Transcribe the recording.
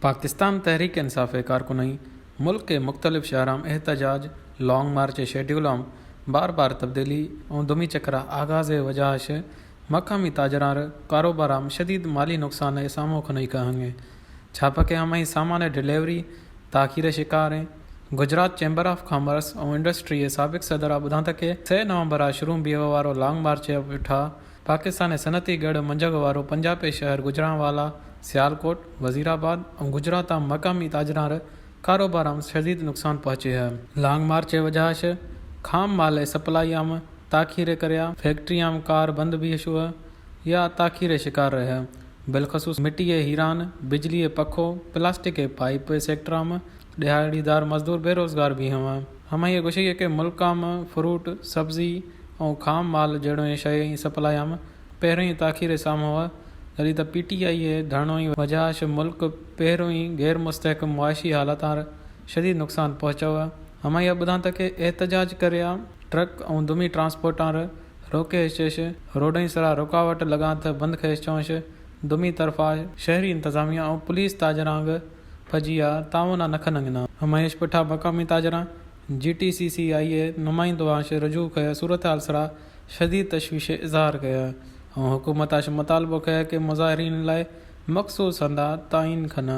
پاکستان تحریک انصاف ءِ کارکناں ملک ءِ مختلف شہراں احتجاج، لانگ مارچ ءِ شیڈیولاں بار بار تبدیلی اوں دومی چکر ءِ آغاز ءِ وجہ اش مقامی تاجراں ءُ کاروباراں شدید مالی نقصان ءِ سامو کنوئی کاہنگ ءَ۔ چھاپک ءِ ہمائی سامان ءِ ڈیلیوری تاخیر ءِ شکار ایں۔ گجرات چیمبر آف کامرس اوں انڈسٹری ءِ سابق صدر ءَ بدانتہ کہ سئے نومبر ءَ شروع بیوہ وارو لانگ مارچ ءِ پٹھا پاکستان ءِ صنعتی گڑھ منجگ وارو پنجاب ءِ شہر گجرانوالہ، سیالکوٹ، وزیر آباد اوں گجرات ءِ مقامی تاجراں ءُ کاروباراں شدید نقصان پہنچے ہے۔ لانگ مارچ ءِ وجہ اش خام مال ءِ سپلائی ءَ تاخیر ءِ کریا فیکٹریاں کار بند بیہشو یا تاخیر ءِ شکار رہے۔ بالخصوص مٹی ءِ ہیران، بجلی ءِ پکھو، پلاسٹک ءِ پائپ ءِ سیکٹراں ڈیہاڑی دار مزدور بے روزگار بیہواں۔ ہمائی گوشی کہ ملکاں فروٹ، سبزی اوں خام مال جیڑوئیں شئیں سپلائیاں پہروئیں تاخیر ءِ سامو ءَ، یعنی تہ پی ٹی آئی ءِ دھرنوئیں وجہ اش ملک پہروئیں غیر مستحکم معاشی حالتاں شدید نقصان پہنچو۔ ہمائی بدانتہ کہ احتجاج کریا ٹرک اوں دومی ٹرانسپورٹاں روکے اش اش روڈیں سرا رکاوٹ لگانتہ بند کھیش چونش دومی طرفا شہری انتظامیہ اوں پولیس تاجراں پجیا تعاون نہ کنگ نا۔ ہمائی اش پٹھا مقامی تاجراں جی ٹی سی سی آئی ءِ نمائندواں اش رجوع کھیا صورتحال سرا شدید تشویش اظہار کھیا اوں حکومت اش مطالبو کھیا کہ مظاہرین لائے مخصوص ہندا تعین کھنا۔